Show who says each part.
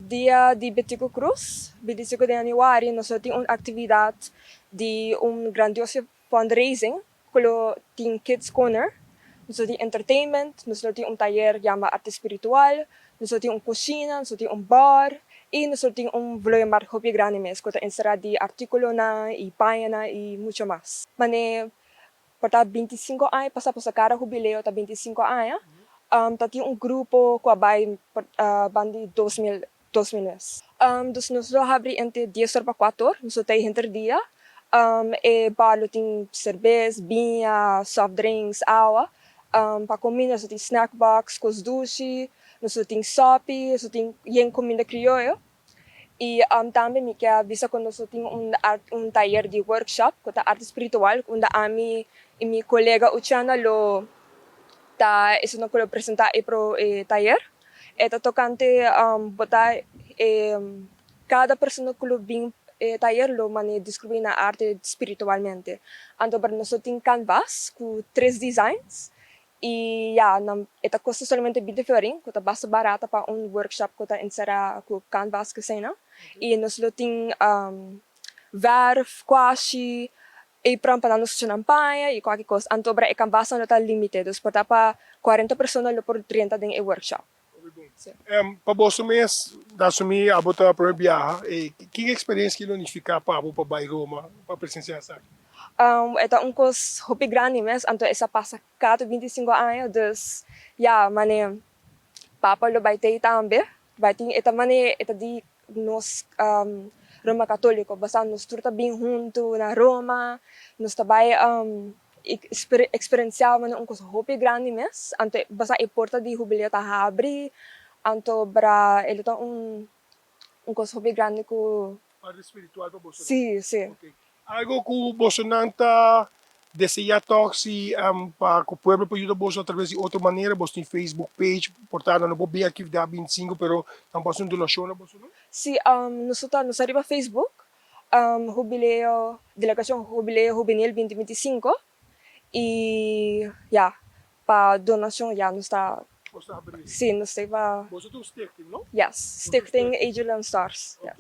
Speaker 1: Dia di Betico Croes, 25 di januari, nos tin un actividad di un grandioso fundraising cu lo tin Kids Corner. Nos tin entertainment, nos tin un tayer yama arte spiritual, nos tin un cushina, nos tin un bar y nos tin un vlooienmarkt hopi grandi mes, cu ta encera di articulonan y paña y mucho mas. Mane por ta 25 aña pasa, pasa cada hubileo ta 25 aña. Ta tin un grupo cu a bay banda di 2000 2000 mes. Dus nos lo habri entre 10 or pa 4 or, nos ta henter dia. E bar lo tin cerbes, biña, soft drinks, awa. Pa cuminda nos tin snack box, cos dushi, nos tin sopi, nos tin yen cuminda crioyo. Y tambe mi kier bisa cu nos tin un tayer di workshop, cu ta arte spiritual, unda ami y mi colega Uchana lo ta esun cu lo presenta e pro e tayer. E ta tocante bo ta cada persona cu lo bin e tayer lo mane descubri na arte spiritualmente. Anto pa nos tin canvas cu tres designs y ja, nan e ta costa solamente 20 florin, cu ta basta barata pa un workshop cu ta encera cu canvas cu esey. Y nos lo tin verf, kwashi, apron pa nos paña y cualkier cos. Anto e canvas no ta limited, dus por ta pa 40 persona lo por 30 den e workshop.
Speaker 2: Pa bo mes, da asumi abo ta prome biaha, e ki experiencia cu lo significa pa bo pa bay Roma, pa presencia esaki?
Speaker 1: E ta un cos hopi grandi mes, anto esey ta pasa cada 25 aña, dus ja, mane Papa lo bay t'ey tambe, bay tin e ta mane e ta di nos Roma Catolico, basta nos tur ta bin hunto na Roma, nos ta bay experiencia mane un cos hopi grandi mes, anto basta e porta di hubileo ta habri, anto bra e ta un cos hopi grandi cu
Speaker 2: Parte spiritual pa bo.
Speaker 1: Si.
Speaker 2: Okay. Algo cu bo ta desea toch si pa cu pueblo por yuda bo atraves di otro manera, bo tin Facebook page, por tanto no por bin aki dia 25, pero nan por un donacion na bo, no?
Speaker 1: Si, nos ta nos ariba Facebook, Hubileo, Delegacion Hubileo Hubenil 2025 y ja, pa donacion ja, nos ta
Speaker 2: Bo ta habri.
Speaker 1: Si, nos ta pa
Speaker 2: Bo ta un stichting, no?
Speaker 1: Yes, Stichting Angel and Stars. Yeah.
Speaker 2: Okay.